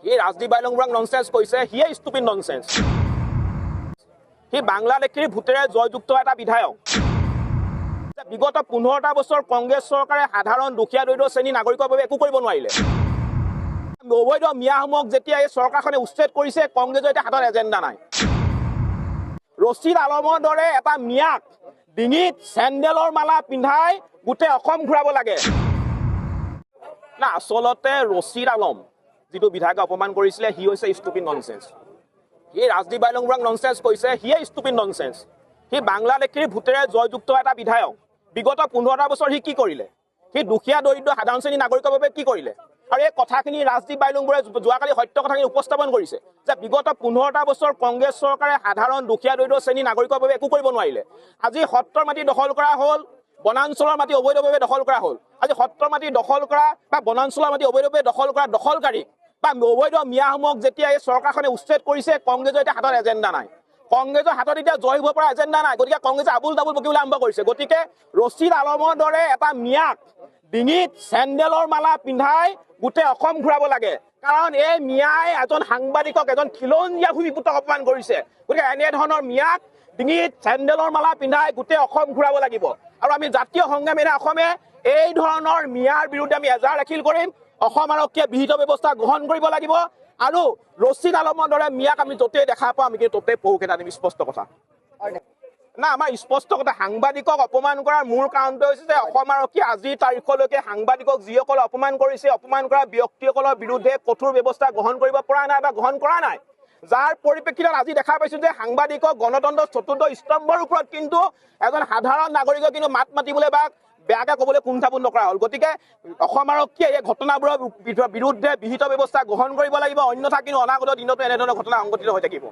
সি Rajdeep বাইলংবৰুৱাক nonsense কৈছে, সিয়ে stupid nonsense. সি বাংলাদেশীৰ ভোটেৰে জয়যুক্ত এটা বিধায়ক। বিগত 15টা বছৰ কংগ্ৰেছ চৰকাৰে সাধাৰণ দুখীয়া দৰিদ্ৰ শ্ৰেণীৰ নাগৰিকৰ বাবে একো কৰিব নোৱাৰিলে। অবৈধ মিয়াসমূহক যেতিয়া এই চৰকাৰখনে উচ্ছেদ কৰিছে, কংগ্ৰেছৰ এতিয়া হাতত এজেণ্ডা নাই। ৰছিদ আলমৰ দৰে এটা মিয়াক ডিঙিত চেণ্ডেলৰ মালা পিন্ধাই গোটেই অসম ঘূৰাব লাগে। না, আচলতে ৰছিদ আলম যিটো বিধায়কে অপমান কৰিছিলে, সি হৈছে ষ্টুপিড ননচেন্স। সি ৰাজদীপ বাইলংবৰুৱাক ননচেন্স কৈছে, সিয়ে ষ্টুপিড ননচেন্স। সি বাংলাদেশীৰ ভোটেৰে জয়যুক্ত এটা বিধায়ক। বিগত 15টা বছৰ সি কি কৰিলে? সি দুখীয়া দৰিদ্ৰ সাধাৰণ শ্ৰেণীৰ নাগৰিকৰ বাবে কি কৰিলে? আৰু এই কথাখিনি ৰাজদীপ বাইলংবৰুৱাই যোৱাকালি সত্য কথাখিনি উপস্থাপন কৰিছে যে বিগত 15টা বছৰ কংগ্ৰেছ চৰকাৰে সাধাৰণ দুখীয়া দৰিদ্ৰ শ্ৰেণীৰ নাগৰিকৰ বাবে একো কৰিব নোৱাৰিলে। আজি সত্ৰৰ মাটি দখল কৰা হ'ল, বনাঞ্চলৰ মাটি অবৈধভাৱে দখল কৰা হ'ল। আজি সত্ৰৰ মাটি দখল কৰা বা বনাঞ্চলৰ মাটি অবৈধভাৱে দখল কৰা দখলকাৰী বা অবৈধ মিয়াসমূহক যেতিয়া এই চৰকাৰখনে উচ্ছেদ কৰিছে, কংগ্ৰেছৰ এতিয়া হাতত এজেণ্ডা নাই। কংগ্ৰেছৰ হাতত এতিয়া জয় হ'ব পৰা এজেণ্ডা নাই। গতিকে কংগ্ৰেছে আবুল তাবুল বকিবলৈ আৰম্ভ কৰিছে। গতিকে ৰছিদ আলমৰ দৰে এটা মিয়াক ডিঙিত চেণ্ডেলৰ মালা পিন্ধাই গোটেই অসম ঘূৰাব লাগে। কাৰণ এই মিয়াই এজন সাংবাদিকক, এজন খিলঞ্জীয়া ভূমিপুত্ৰক অপমান কৰিছে। গতিকে এনেধৰণৰ মিয়াক ডিঙিত চেণ্ডেলৰ মালা পিন্ধাই গোটেই অসম ঘূৰাব লাগিব। আৰু আমি জাতীয় সংগ্ৰামী অসমে এই ধৰণৰ মিয়াৰ বিৰুদ্ধে আমি এজাহাৰ দাখিল কৰিম। অসম আৰক্ষীয়ে বিহিত ব্যৱস্থা গ্ৰহণ কৰিব লাগিব। আৰু ৰছিদ আলমৰ দৰে মিয়াক আমি য'তেই দেখা পাওঁ, আমি কিন্তু ত'তেই পহু খেদাই দিম। স্পষ্ট কথা না, আমাৰ স্পষ্ট কথা। সাংবাদিকক অপমান কৰাৰ মূল কাৰণটো হৈছে যে অসম আৰক্ষী আজিৰ তাৰিখলৈকে সাংবাদিকক যিসকলে অপমান কৰিছে, অপমান কৰা ব্যক্তিসকলৰ বিৰুদ্ধে কঠোৰ ব্যৱস্থা গ্ৰহণ কৰিব পৰা নাই বা গ্ৰহণ কৰা নাই। যাৰ পৰিপ্ৰেক্ষিতত আজি দেখা পাইছো যে সাংবাদিকক, গণতন্ত্ৰৰ চতুৰ্থ স্তম্ভৰ ওপৰত কিন্তু এজন সাধাৰণ নাগৰিকক কিন্তু মাত মাতিবলৈ বা বেয়াকে ক'বলৈ কুণ্ঠাবোধ নকৰা হ'ল। গতিকে অসম আৰক্ষীয়ে এই ঘটনাবোৰৰ বিৰুদ্ধে বিহিত ব্যৱস্থা গ্ৰহণ কৰিব লাগিব। অন্যথা কিন্তু অনাগত দিনতো এনেধৰণৰ ঘটনা সংঘটিত হৈ থাকিব।